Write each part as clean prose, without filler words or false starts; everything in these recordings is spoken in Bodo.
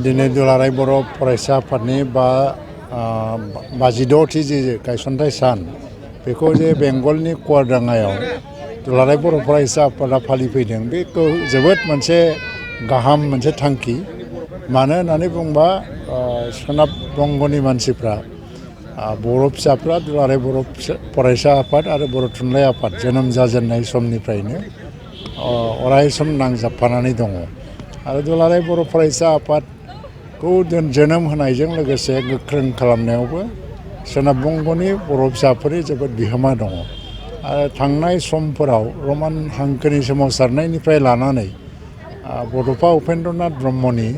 दिनै दुलाराय बर' फरायसा आफादनि 52थि जे गायसनथाय सान बेखौ जे बेंगलनि कुवारडांगायाव दुलाराय बर' फरायसा आफादा फालिफैदों बेखौ जोबोद मोनसे गाहाम मोनसे थांखि। मानो होननानै बुंबा सोनाब बंगनि मानसिफ्रा बर' फिसाफ्रा दुलाराय बर' फरायसा आफाद आरो बर' थुनलाइ आफाद जोनोम जाजेननाय समनिफ्रायनो अराय सम नांजाबफानानै दङ आरो दुलाराय बर' फरायसा आफादखौ जोनोम होनायजों लोगोसे गोख्रों खालामनायावबो सोनाब बंगनि बर' फिसाफोरनि जोबोद बिहोमा दङ आरो थांनाय समफोराव रमान हांखोनि सोमावसारनायनिफ्राय लानानै बड'फा उपेन्द्रनाथ ब्रह्मनि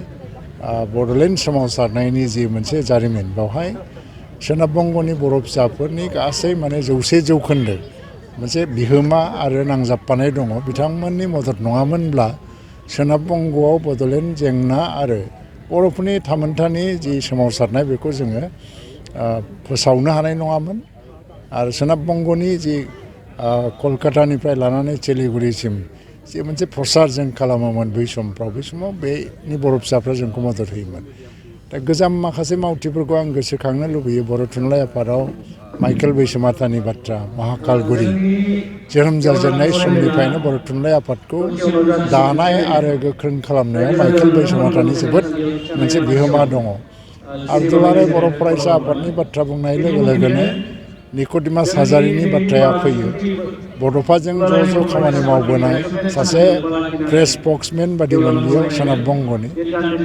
बड'लेण्ड सोमावसारनायनि जि मोनसे जारिमिन बेवहाय सोनाब बंगनि बर' फिसाफोरनि गासै 100% मोनसे बिहोमा आरो नांजाबफानाय दङ। बिथांमोननि मदद नङामोनब्ला सोनाब बंगआव बड'लेण्ड जेंना आरो बर'फोरनि थामोनथानि जि सोमावसारनाय बेखौ जोङो फोसावनो हानाय नङामोन आरो सोनाब बंगनि जि कलकातानिफ्राय लानानै सिलिगुरिसिम जि मोनसे प्रसार जों खालामोमोन बै समफ्राव बै समाव बेनि बर' फिसाफ्रा जोंखौ मदद होयोमोन। दा गोजाम माखासे मावथिफोरखौ आं गोसोखांनो लुबैयो। बर' थुनलाइ आफादाव माइकेल बैसोमातानि बाथ्रा, महाकालगुरि जोनोम जाजेननाय समनिफ्रायनो बर' थुनलाइ आफादखौ दानाय आरो गोख्रों खालामनायाव माइकेल बैसोमातानि जोबोद मोनसे बिहोमा दङ। आरो दुलाराय बर' फरायसा आफादनि बाथ्रा बुंनाय लोगो लोगोनो निक'डिमास हाजारिनि बाथ्राया फैयो। बड'फाजों ज' खामानि मावबोनाय सासे प्रेस स्पक्समेन बादिमोन बियो सोनाब बंगनि।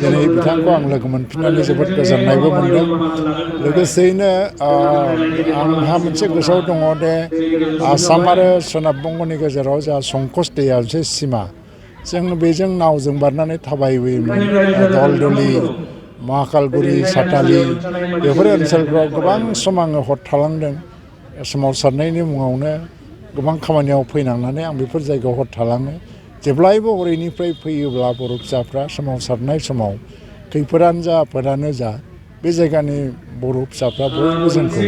दिनै बिथांखौ आं लोगो मोनफिननानै जोबोद गोजोननायबो मोनदों। लोगोसेयैनो आंहा मोनसे गोसोआव दङ दे आसाम आरो सोनाब बंगनि गेजेराव जोंहा संकस दैया मोनसे सिमा, जों बेजों नावजों बारनानै थाबायबोयोमोन। दलदली, महाकालगुरि, साताली बेफोर ओनसोलफ्राव गोबां सम आङो हर थालांदों। सोमावसारनायनि मुङावनो गोबां खामानियाव फैनांनानै आं बेफोर जायगायाव हर थालाङो। जेब्लायबो हरैनिफ्राय फैयोब्ला बर' फिसाफ्रा सोमावसारनाय समाव खैफोदानो जा आफोदानो जा बे जायगानि बर' फिसाफ्रा बयबो जोंखौ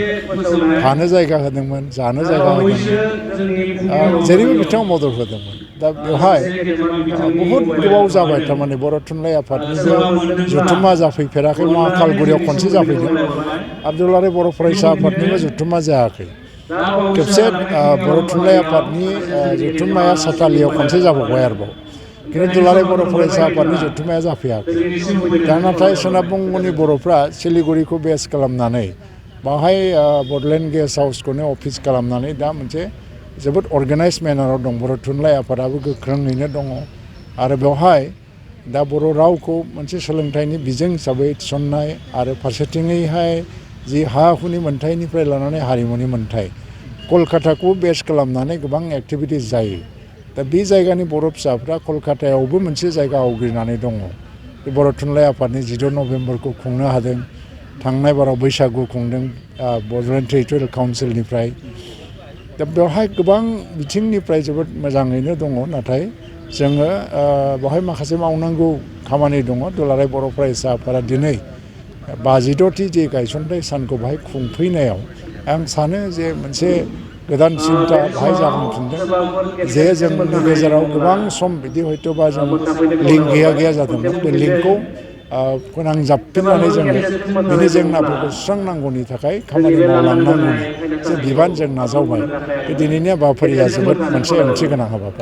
थानो जायगा होदोंमोन, जानो जायगा होदोंमोन, जेरैबो बिथाङा मदद होदोंमोन। दा बेवहाय बहुद गोबाव जाबाय थारमाने बर' थुनलाइ आफादनिबो जथुम्मा जाफैफेराखै। महाकालगुरियाव खनसे जाफैदों आरो दुलाराय बर' फरायसा आफादनिबो जथुम्मा जायाखै। खेबसे बर' थुनलाइ आफादनि जथुम्माया सातालियाव खनसे जाबावबाय आरोबाव, खिन्थु दुलाराय बर' फरायसा आफादनि जथुम्माया जाफैयाखै। दा नाथाय सोनाब बंगनि बर'फ्रा सिलिगुरिखौ बेस खालामनानै बावहाय बड'लेण्ड गेस्ट हाउसखौनो अफिस खालामनानै दा मोनसे जोबोद अर्गानाइज मेनाराव दं। बर' थुनलाइ आफादाबो गोख्रोङैनो दङ आरो बेवहाय दा बर' रावखौ मोनसे सोलोंथाइनि बिजों हिसाबै थिसननाय आरो फारसेथिङैहाय जि हा हुनि मोनथायनिफ्राय लानानै हारिमुनि मोनथाय कलकाताखौ बेस खालामनानै गोबां एक्टिभिटिस जायो। दा बे जायगानि बर' फिसाफ्रा कलकातायावबो मोनसे जायगा आवग्रिनानै दङ। बे बर' थुनलाइ आफादनि 16 नभेम्बरखौ खुंनो हादों। थांनाय बाराव बैसागु खुंदों बड'लेण्ड टेरिटरियेल काउन्सिलनिफ्राय। दा बेवहाय गोबां बिथिंनिफ्राय जोबोद मोजाङैनो दङ, नाथाय जोङो बेवहाय माखासे मावनांगौ खामानि दङ। दुलाराय बर' फरायसा आफादा दिनै 52थि जे गायसनथाय सानखौ बाहाय खुंफैनायाव आं सानो जे मोनसे गोदान सिन्था बाहाय जाखांफिनदों जे जोंनि गेजेराव गोबां सम बिदि हयथ'बा जों लिंक गैया जादोंमोन। बे लिंकखौ फोनांजाबफिननानै जोङो बिनि जेंनाफोरखौ सुस्रांनांगौनि थाखाय खामानि मावलांनांगौनि जे बिबान जों नाजावबाय। बे दिनैनि हाबाफारिया जोबोद मोनसे ओंथि गोनां हाबाफारि।